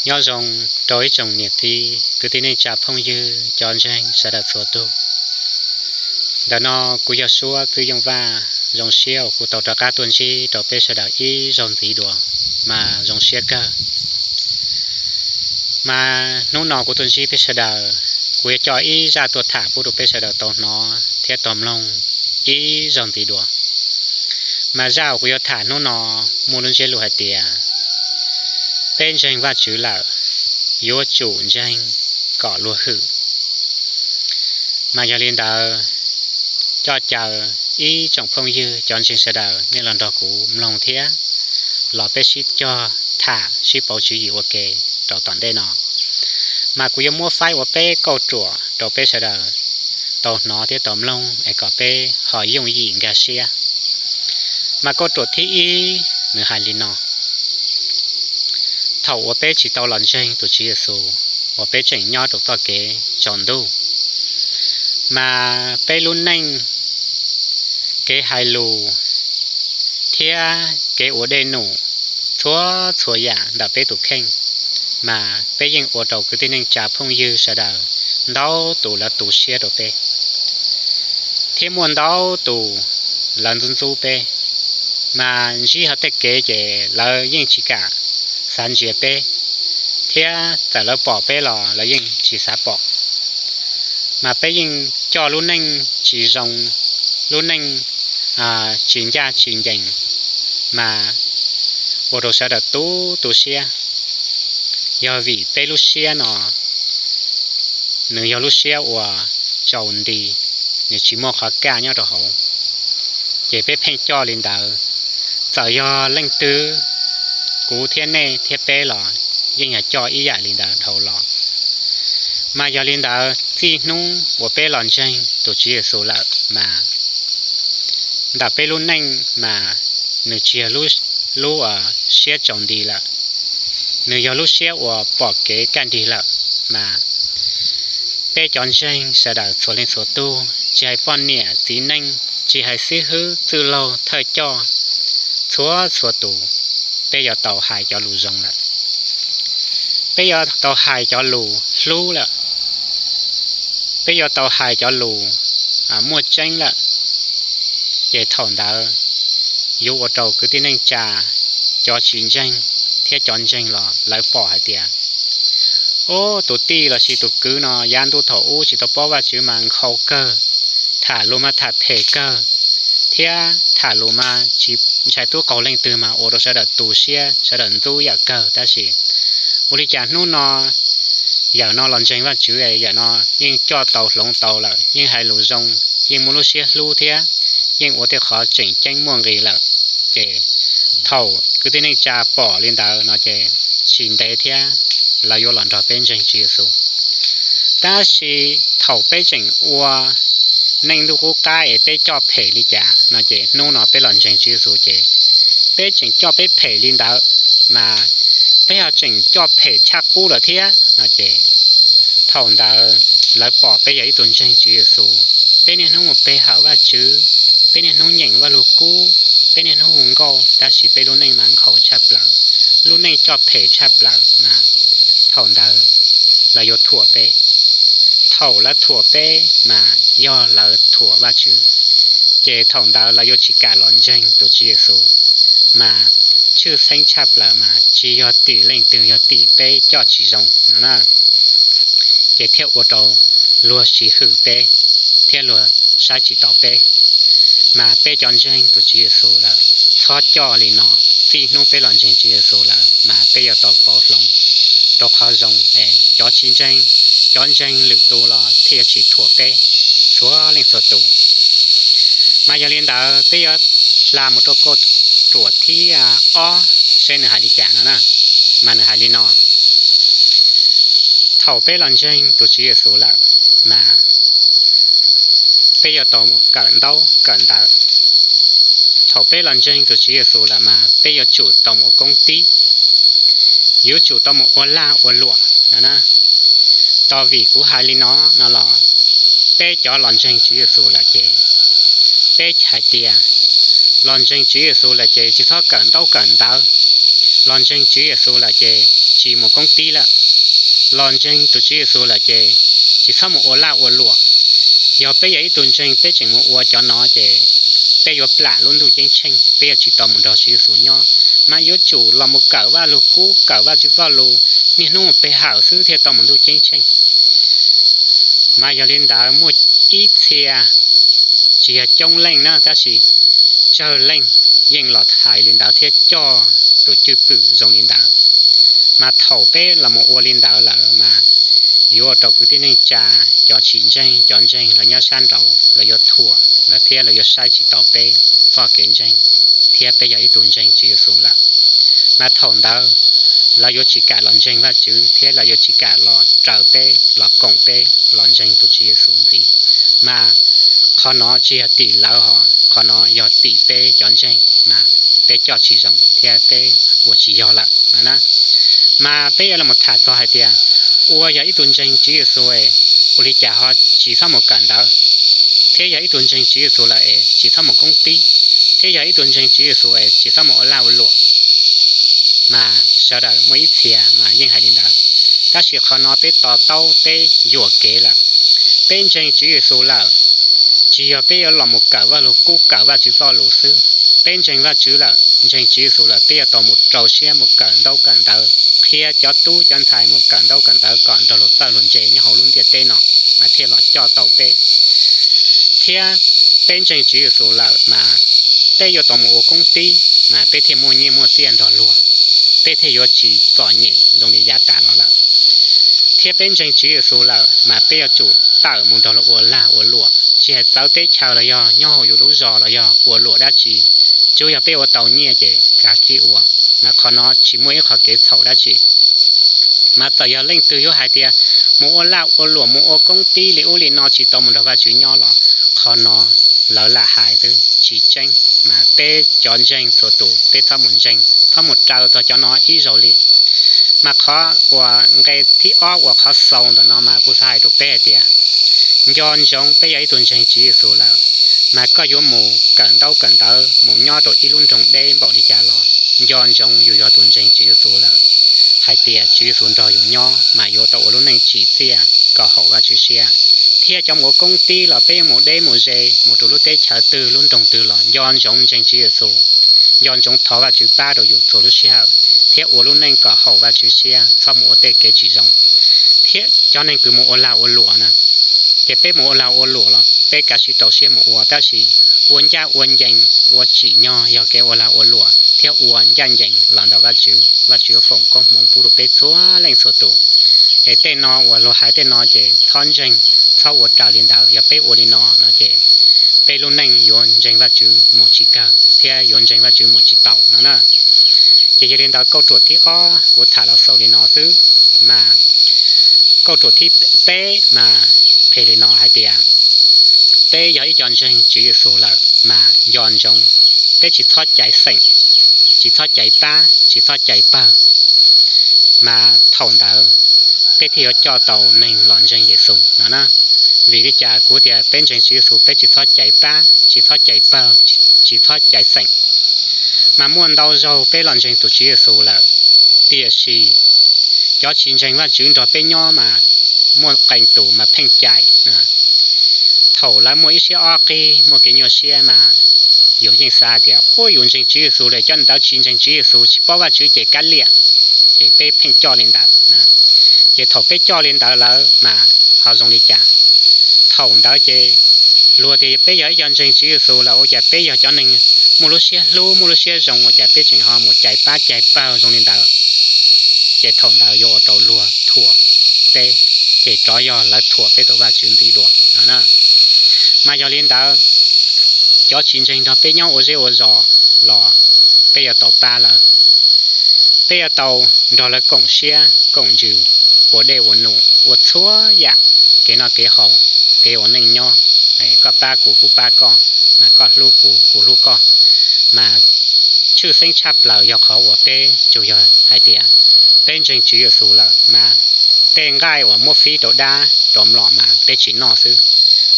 Nyob zoo rau ib tsoom niam txiv kwv tij neej tsa phooj ywg cov ntseeg sawv daws txhua tus. Ntawm no kuv yog Suab Txwj Yooj Vaj, zoo siab uas kuv tau rov qab tuaj ntsib rau peb sawv daws ib zaug ntxiv dua, mas zoo siab kawg. Mas hnub no kuv tuaj ntsib peb sawv daws, kuv yuav coj ib zaj tuaj tham pub rau peb sawv daws tau hnov thiab tau mloog ib zaug ntxiv dua. Mas zaj uas kuv yuav tham hnub no muaj lub ntsiab lus hais tias, peb ntseeg Vajtswv lawm, yuav tsum ntseeg kom luag hwm. Mas yog li ntawd, coj caw ib tsoom phooj ywg cov ntseeg sawv daws nej los nrog kuv mloog thiab los peb sib cog tham sib pauv tswv yim ua ke rau tom ntej no. Mas kuv yuav muab faib ua peb kauj ruam rau peb sawv daws tau hnov thiab tau mloog es kom peb ho yooj yim nkag siab. Mas kauj ruam thib ib nws hais li no: Thaum uas peb tsis tau los ntseeg tus Tswv Yexus, uas peb tseem nyob rau txoj kev tsaus ntuj, mas peb lub neej, kev hais lus thiab kev ua dej num, txhua txhua yam ntawm peb tus kheej, mas peb yeej ua rau kwv tij neej tsa phooj ywg sawv daws ntau tus lawv tu siab rau peb, thiab muaj ntau tus lawv ntxub ntxub peb. Mas ntsib hauv tej kev ces lawv yeej tsis kam xav ntsia peb, thiab txawm lawv pom peb los lawv yeej tsis xav pom. Mas peb yeej coj lub neej tsis zoo, lub neej tsis ncaj tsis ncees, mas ua rau sawv daws tu tu siab. Yog vim peb lub siab no nws yog lub siab uas tsaus nti, nws tsis muaj qhov kaj nyob rau hauv, ces peb pheej coj li ntawd. Txawm yog leej twg, kuv thiab nej thiab peb los yeej yog coj ib yam li ntawd dhau los. Mas yog li ntawd txij hnub uas peb los ntseeg tus Tswv Yexus lawm mas ntawm peb lub neej mas nws tsis yog lub siab tsaus nti lawm, nws yog lub siab uas pom kev kaj nrig lawm. Mas peb cov ntseeg sawv daws txhua leej txhua tug, tsis hais poj niam txiv neej, tsis hais xib hwb txwj laug thawj coj, txhua txhua tus, peb yuav tau hais cov lus zoo lawm, peb yuav tau hais cov lus hlub lawm, peb yuav tau hais cov lus muaj tseeb lawm. Ces thaum ntawd yuav ua rau kwv tij neej tsa, cov tsis ntseeg thiab cov ntseeg los lawv pom hais tias, ub, tus tij lossis tus kwv no yav ntuj thaum ub tsis tau paub Vajtswv mas nkhaus kawg, tham lus mas tham phem kawg, thiab tham lus mas tsis ntshai tub qaug leej twg mas ua rau sawv daws tu siab sawv daws ntxub yam kawg. Tab sis ua li cas hnub no yawm no los ntseeg Vajtswv, yawm no yeej coj tau hloov tau lawm, yeej hais lus zoo, yeej muaj lub siab hlub thiab yeej ua tej qhov tseem ceeb muaj nqis lawm. Ces thaum kwv tij neej tsa pom li ntawd no ces tsis ntev thiab lawv yuav los nrog peb ntseeg Tswv Yexus. Tab sis thaum peb tseem ua neej ntuj qub qab es peb coj phem li cas no ces hnub no peb los ntseeg Tswv Yexus ces peb tseem coj peb phem li ntawd, mas peb ho tseem coj phem tshaj qub lawm thiab no ces thaum ntawd lawv pom peb yog ib tug ntseeg Tswv Yexus, peb niaj hnub mus pe hawm Vajtswv, peb niaj hnub nyeem Vajluskub, peb niaj hnub hu nkauj, tab sis peb lub neej mas nkhaus tshaj plaws, lub neej coj phem tshaj plaws mas thaum ntawd lawv yuav thuam peb. Thaum lawv thuam peb mas yog lawv thuam Vajtswv, ces thaum ntawd lawv yuav tsis kam los ntseeg tus Tswv Yexus. Mas tshwj xeeb tshaj plaws mas tsis yog tim leej twg, yog tim peb coj tsis zoo no na, ces thiaj ua rau luag tsis hwm peb thiab luag saib tsis taus peb. Mas peb cov ntseeg tus Tswv Yexus lawm, txhob coj li no. Txij hnub peb los ntseeg Tswv Yexus lawm mas peb yuav tau pauv hloov rau qhov zoo es cov tsis ntseeg, cov ntseeg lwm tus los thiaj yuav tsis thuam peb txhua leej txhua tus. Mas yog li ntawd peb yuav hla mus rau kauj ruam thib ob seb nws hais li cas no na. Mas nws hais li no: Thaum peb los ntseeg tus Tswv Yexus lawm mas peb yuav tau mus kawm ntaub kawm ntawv. Thaum peb los ntseeg tus Tswv Yexus lawm mas peb yuav tsum tau mus ua koob tib, yuav tsum tau mus ua lag ua luam no na. Tos vim kuv hais li no no los peb cov los ntseeg Tswv Yexus lawm ces peb hais tias los ntseeg Tswv Yexus lawm ces tsis txhob kawm ntaub kawm ntawv, Los ntseeg Tswv Yexus lawm ces tsis mus koob tib lawm. Los ntseeg tus Tswv Yexus lawm ces tsis txhob mus ua laj ua luam. Yog peb yog ib tug ntseeg peb tseem mus ua cov no ces peb yuav plam lub ntuj ceeb tsheej, peb yuav tsis tau mus nrog Tswv Yexus nyob. Mas yuav tsum los mus kawm Vaj Lug Kub, kawm Vajtswv txoj lus niaj hnub mus pe hawm xwb thiaj tau mus ntuj ceeb tsheej. Mas yog li ntawd muaj ib txhia, tsis yog coob leej na tab sis tsawg leej yeej los hais li ntawd thiab coj tus cwj pwm zoo li ntawd. Mas thaum peb los mus ua li ntawd lawm mas yuav ua rau kwv tij neej tsa, cov tsis ntseeg, cov ntseeg los nyob sab nraud los yuav thuam lawv thiab lawv yuav saib tsis taus peb txoj kev ntseeg thiab peb yog ib tug ntseeg Tswv Yexus lawm. Mas thaum ntawd lawv yuav tsis kam los ntseeg Vajtswv thiab lawv yuav tsis kam los raws peb, los koom peb los ntseeg tus Tswv Yexus ntxiv. Mas qhov no tsis yog tim lawv hos, qhov no yog tim peb cov ntseeg mas peb coj tsis zoo thiab peb ua tsis yog lawm no na. Mas peb yuav los tham txog hais tias ua yog ib tug ntseeg Tswv Yexus es ua li cas ho tsis txhob mus kawm ntawv, thiab yog ib tug ntseeg Tswv Yexus lawm es tsis txhob mus koob tib, thiab yog ib tug ntseeg Tswv Yexus es tsis txhob mus ua laj ua luam. Mas sawv daws muaj ib txhia mas yeej hais li ntawd, tab sis qhov no peb to taub peb yuam kev lawm. Peb ntseeg Tswv Yexus lawm, tsis yog peb yuav los mus kawm Vaj Lug Kub, kawm Vajtswv txoj lus xwb. Peb ntseeg Vajtswv lawm, ntseeg Tswv Yexus lawm, peb yuav tau mus rau siab mus kawm ntaub kawm ntawv, qhia cov tub cov ntxhais mus kawm ntaub kawm ntawv kom nrog luag txawj luag ntse nyob hauv lub ntiaj teb no, mas thiaj los coj tau peb. Thiab peb ntseeg Tswv Yexus lawm mas peb yuav tau mus ua koob tib, mas peb thiaj muaj nyiaj muaj txiaj nrog luag, peb thiaj yuav tsis txom nyem zoo li yav tas los lawm. Thiab peb ntseeg Tswv Yexus lawm mas peb yuav tsum tawm mus nrog luag ua lag ua luam, tsis hais txawv teb chaws los yog nyob hauv yus lub zos los yog ua luam dab tsi, tsuav yog peb ua tau nyiaj ces kav tsij ua. Mas qhov no tsis muaj ib qho kev txhaum dab tsi. Mas txawm yog leej twg yuav hais tias mus ua laj ua luam, mus ua koob tib li ub li no tsis tau mus nrog Vajtswv nyob los qhov no lawv lam hais xwb tsis tseeb. Mas peb cov ntseeg txhua tus peb txhob mus ntseeg, txhob mus raws txog cov no ib zaug li. Mas qhov uas nqe thib ob uas qhov xaus ntawm no mas kuv xav hais rau peb hais tias nco ntsoov peb yog ib tug ntseeg Tswv Yexus lawm, mas koj yuav mus kawm ntaub kawm ntawv mus nyob rau ib lub nroog deb npaum li cas los nco ntsoov yus yog tus ntseeg Tswv Yexus lawm, hais tias Tswv Yexus nrog yus nyob mas yuav tau ua lub neej tsim txiaj kom haum Vajtswv siab. Thiab cov mus ua koob tib los peb yuav mus deb mus ze mus rau lub teb chaws twg lub nroog twg los nco ntsoov ntseeg Tswv Yexus, nco ntsoov thov Vajtswv pab rau yus txhua lub sij hawm thiab ua lub neej kom haum Vajtswv siab, txhob mus ua tej kev tsis zoo. Thiab cov neeg kws mus ua lag ua luam na, ces peb mus ua lag ua luam los peb kav tsij rau siab mus ua, tab sis ua ncaj ua ncees ua tsim nyog yog kev ua lag ua luam thiab ua ncaj ncees los ntawm Vajtswv, Vajtswv yuav foom koob hmoov pub rau peb txhua leej txhua tus. Es tej no uas luag hais tej no ces txhob ntseeg, txhob ua raws li ntawd. Yog peb ua li no no ces peb lub neej yuav ntseeg Vajtswv mus tsis kawg thiab yuav ntseeg Vajtswv mus tsis taus no na. Ces yog li ntawd kauj ruam thib ob kuv tham los xaus li no xwb. Mas kauj ruam thib peb mas qhia li no hais tias peb yog ib co ntseeg Tswv Yexus lawm mas nco ntsoov, peb tsis txhob cais xeem, tsis txhob cais pab, tsis txhob cais pawg, mas thaum ntawd peb thiaj yuav coj tau neeg los ntseeg Yexus no na. Vim li cas kuv tias peb ntseeg Tswv Yexus peb tsis txhob cais pab, tsis txhob cais pawg, tsis txhob cais xeem? Mas muaj ntau zaug peb los ntseeg tus Tswv Yexus lawm, tiam sis cov tsis ntseeg Vajtswv nrog peb nyob mas muaj qee tus mas pheej cais. Thaum lawv muaj ib siab ob qig muaj kev nyuaj siab mas yus yeej xav hais tias, ua, yus ntseeg Tswv Yexus lawm, cov ntawd tsis ntseeg Tswv Yexus tsis paub Vajtswv ces kav liam. Ces peb pheej coj li ntawd. Ces thaum peb coj li ntawd lawm mas ho zoo li cas? Thaum ntawd ces luag tias peb yog ib co ntseeg Tswv Yexus lawm ua cas peb yog cov neeg muaj lub siab hlub muaj lub siab zoo ua cas peb tseem ho mus cais pab cais pawg zoo li ntawd? Ces thaum ntawd yuav ua rau luag thuam peb, ces rov yog lawv thuam peb tus Vajtswv ntxiv dua no na. Mas yog li ntawd, cov tsis ntseeg nrog peb nyob ua zej ua zos los peb yuav tau pab lawv. Peb yuav tau nrog lawv koom siab koom ntsws, ua dej ua num, ua txhua yam, kev noj kev haus, kev ua neej nyob. Koj pab kuv, kuv pab koj, mas koj hlub kuv, kuv hlub koj. Mas tshwj xeeb tshaj plaws yog qhov uas peb tsuas yog hais tias peb ntseeg Tswv Yexus lawm mas tej nqaij uas muab fib rau dab rau mlom mas peb tsis noj xwb.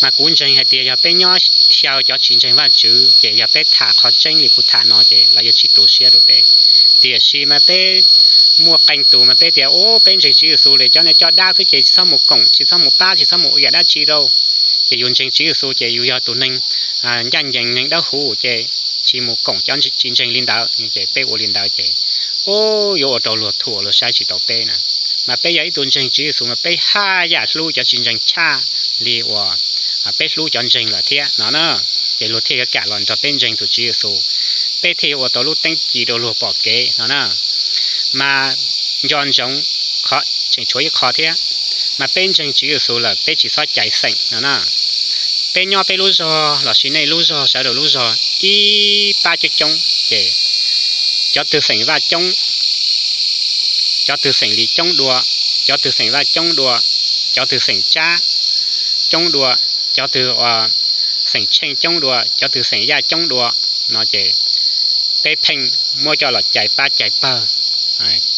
Mas kuv ntseeg hais tias yog peb nyob xyaw cov tsis ntseeg Vajtswv ces yog peb tham qhov tseeb li kuv tham no ces lawv yuav tsis tu siab rau peb. Tiam sis mas peb muaj qee tus mas peb tias, u, peb ntseeg Tswv Yexus li cov neeg coj dab xwb ces tsis txhob mus koom, tsis txhob mus pab, tsis txhob mus ua yam dab tsi rau. Ces yus ntseeg Tswv Yexus ces yus yog tus neeg ncaj ncees, neeg dawb huv ces tsis mus koom cov tsis ntseeg li ntawd. Ces peb ua li ntawd ces, u, yuav ua rau luag thuam, luag saib tsis taus peb na. Mas peb yog ib tug ntseeg Tswv Yexus mas peb haj yam hlub cov tsis ntseeg tshaj li uas peb hlub cov ntseeg lawm thiab no na. Ces luag thiaj yuav kam los nrog peb ntseeg tus Tswv Yexus, peb thiaj yuav ua tau lub teeb ci rau luag pom kev no na. Mas nco ntsoov, tseem tshuav ib qho thiab, mas peb ntseeg Tswv Yexus lawm peb tsis txhob cais xeem no na. Peb nyob peb lub zog lossis nej lub zog, sawv daws lub zog ib pab coob coob ces cov twg xeem Vaj coob, cov twg xeem Lis coob dua, cov twg xeem Vaj coob dua, cov twg xeem Tsab coob dua, cov twg xeem Tsheej coob dua, cov twg xeem Yaj coob dua no ces peb pheej muab coj los cais pab cais pawg.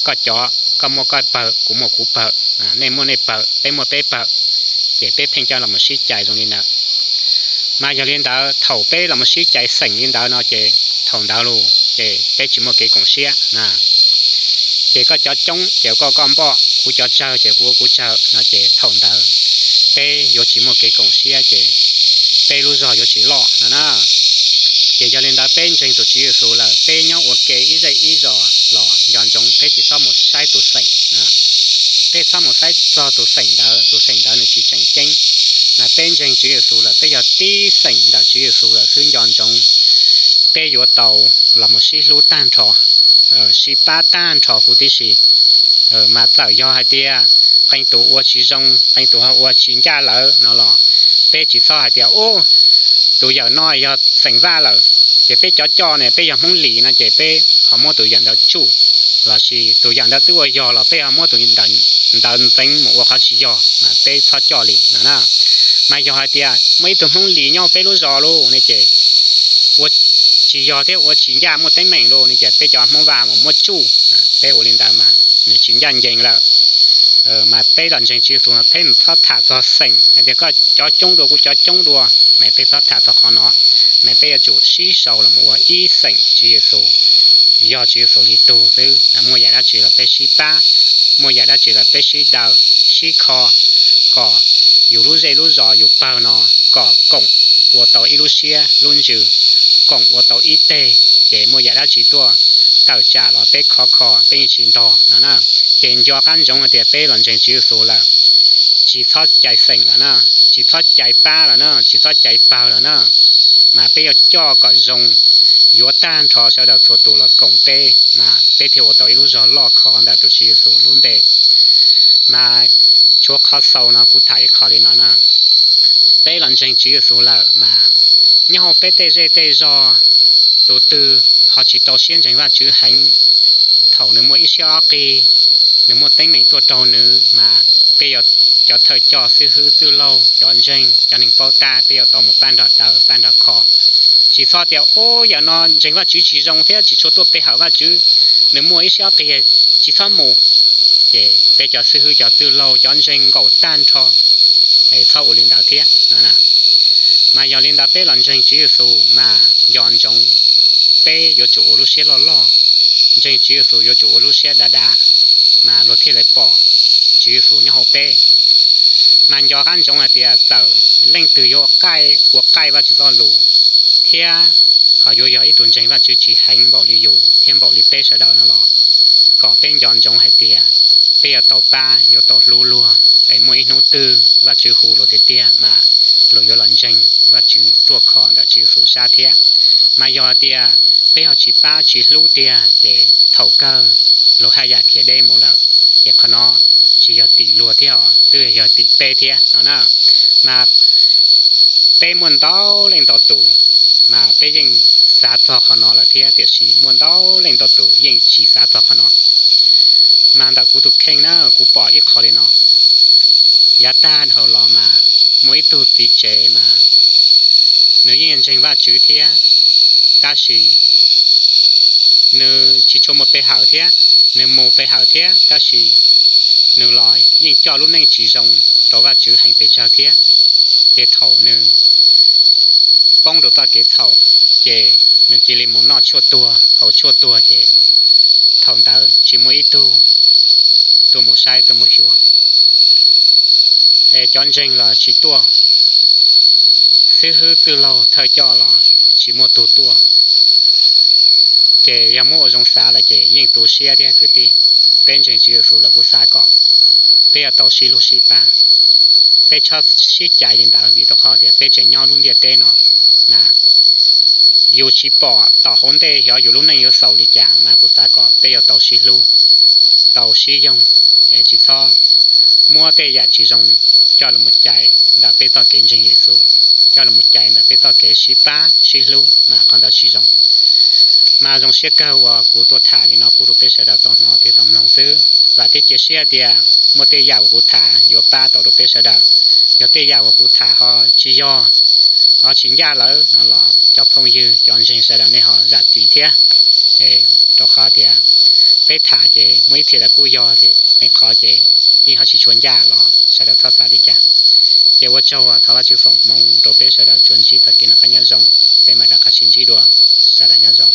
Koj cov, koj muaj koj pawg, kuv muaj kuv pawg, nej muaj nej pawg, peb muaj peb pawg, ces peb pheej coj los sib cais zoo li ntawd. Mas yog li ntawd thaum peb los sib cais xeem li ntawd no ces thaum ntawd los ces peb tsis muaj kev koom siab na. Ces koj cov coob ces koj koj npoj, kuv cov tsawg ces kuv ua kuv tsawg no ces thaum ntawd peb yuav tsis muaj kev koom siab ces peb lub zog yuav tsis loj no na. Ces yog li ntawd peb ntseeg tus Tswv Yexus lawm peb nyob ua ke ib zej ib zos los nco ntsoov peb tsis txhob mus saib tus xeem na. Peb txhob mus saib txog tus xeem ntawd, tus xeem ntawd nws tsis tseem ceeb. Mas peb ntseeg Tswv Yexus lawm peb yog tib xeem ntawm Tswv Yexus lawm xwb nco ntsoov peb yuav tau los mus sib hlub tag nrho, sib pab tag nrho huv tib si. Mas txawm yog hais tias qee tus ua tsis zoo, qee tus ho ua tsis ncaj lawm no los peb tsis txhob hais tias, u, tus yawm no yog xeem Vaj lawm ces peb cov coj ne peb yog Hmoob Lis no ces peb ho muab tus yawm ntawd tsuj, lossis tus yawm ntawd twb ua yog los peb ho muab tus ntawd ntxeev mus ua qhov tsis yog, mas peb txhob coj li no na. Mas yog hais tias muaj ib tug Hmoob Lis nyob peb lub zos lauj ne ces ua tsis yog thiab ua tsis ncaj muaj teeb meem lauj ne ces peb cov Hmoob Vaj mas muab tsuj, peb ua li ntawd mas nws tsis ncaj ncees lawm. Mas peb los ntseeg Tswv Yexus mas peb txhob tham txog xeem hais tias koj cov coob dua kuv cov coob dua, mas peb txhob tham txog qhov no. Mas peb yuav tsum sib sau los mus ua ib xeem Tswv Yexus, yog Tswv Yexus li tug xwb. Muaj yam dab tsi los peb sib pab, muaj yam dab tsi los peb sib daws sib kho, kom yus lub zej lub zos yus pawg no kom koom ua tau ib lub siab lub ntsws, koom ua tau ib teg, ces muaj yam dab tsi tuaj tawm tsam los peb khov kho peb yeej tsis ntog no na. Ces nco qab ntsoov hais tias peb los ntseeg Tswv Yexus lawm, tsis txhob cais xeem lawm na, tsis txhob cais pab lawm na, tsis txhob cais pawg lawm na. Mas peb yuav coj kom zoo, yuav tag nrho sawv daws txhua tus los koom peb, mas peb thiaj ua tau ib lub zog loj khov ntawm tus Tswv Yexus lub npe. Mas tshuav qhov xaus no kuv tham ib qho li no na. Peb los ntseeg Tswv Yexus lawm mas nyob hauv peb tej zej tej zos, tus twg ho tsis rau siab ntseeg Vajtswv heev, thaum nws muaj ib siab ob qig, nws muaj teeb meem tuaj raug nws mas peb yuav, cov thawj coj xib hwb txwj laug cov ntseeg cov neeg paub tab peb yuav tau mus pab nrog daws pab nrog kho. Tsis txhob tias, u, yawm no ntseeg Vajtswv tsis zoo thiab tsis tshua tuaj pe hawm Vajtswv, nws muaj ib siab ob qig, tsis txhob mus. Ces peb cov xib hwb cov txwj laug cov ntseeg nkaum tag nrho, txhob ua li ntawd thiab. Mas yog li ntawd peb los ntseeg Tswv Yexus mas nco ntsoov peb yuav tsum ua lub siab loj loj, ntseeg Tswv Yexus yuav tsum ua lub siab dav dav, mas luag thiaj li pom Tswv Yexus nyob hauv peb. Mas nco qab ntsoov hais tias txawm leej twg yuav ua qaij Vajtswv txoj lus thiab ho yuav yog ib tug ntseeg Vajtswv tsis heev npaum li yus thiab npaum li peb sawv daws no los, kom peb nco ntsoov hais tias peb yuav tau pab yuav tau hlub luag, es muaj ib hnub twg Vajtswv hu luag tiag tiag mas luag yuav los ntseeg Vajtswv ruaj khov ntawm Tswv Yexus sab thiab. Mas yog tias peb ho tsis pab tsis hlub tiag ces thaum kawg luag haj yam khiav deb mus lawm. Ces qhov no tsis yog tim luag thiab os, twb yog tim peb thiab no na. Mas peb muaj ntau leej ntau tus mas peb yeej xav txog qhov no lawm thiab, tiam sis muaj ntau leej ntau tus yeej tsis xav txog qhov no. Mas ntawm kuv tus kheej na kuv pom ib qho li no. Yav tag dhau los mas muaj ib tug txiv tsev mas nws yeej ntseeg Vajtswv thiab, tab sis nws tsis tshua mus pe hawm thiab, nws mus pe hawm thiab tab sis nws los yeej coj lub neej tsis zoo rau Vajtswv heev pes tsawg thiab. Ces thaum nws poob rau txoj kev txhaum, ces nws cia li mus noj tshuaj tuag haus tshuaj tuag ces thaum ntawd tsis muaj ib tug tuaj mus saib tuaj mus xyuas, es cov ntseeg los tsis tuaj, xib hwb txwj laug thawj coj los tsis muaj tug tuaj. Ces yog muab ua zoo xav lawm ces yeej tu siab thiab kwv tij. Peb ntseeg Tswv Yexus lawm kuv xav kom peb yuav tau sib hlub sib pab, peb txhob sib cais li ntawd, vim rau qhov tias peb tseem nyob lub ntiaj teb no mas yus tsis pom tom hauv ntej xyov yus lub neej yuav xaus li cas, mas kuv xav kom peb yuav tau sib hlub, tau sib yoog, tsis txhob muab tej yam tsis zoo coj los cais ntawm peb txoj kev ntseeg Yexus, coj los cais ntawm peb txoj kev sib pab sib hlub, mas qhov ntawd tsis zoo. Mas zoo siab kawg uas kuv tuaj tham li no pub rau peb sawv daws tau hnov thiab tau mloog xwb. Vam thiab cia siab tias muaj tej yam uas kuv tham yuav pab tau rau peb sawv daws. Yog tej yam uas kuv tham ho tsis yog, ho tsis ncaj lawm no los cov phooj ywg cov ntseeg sawv daws nej ho zam txim thiab, rau qhov tias peb tham ces muaj ib txhia lawv kuj yog, ces qee qhov ces yeej ho tsis tshua ncaj los sawv daws txhob xav li cas. Ces ua tsaug, thov Vajtswv foom hmoov rau peb sawv daws tsuas ntsib txoj kev noj qab nyob zoo, peb mam rov qab sib ntsib dua, sawv daws nyob zoo.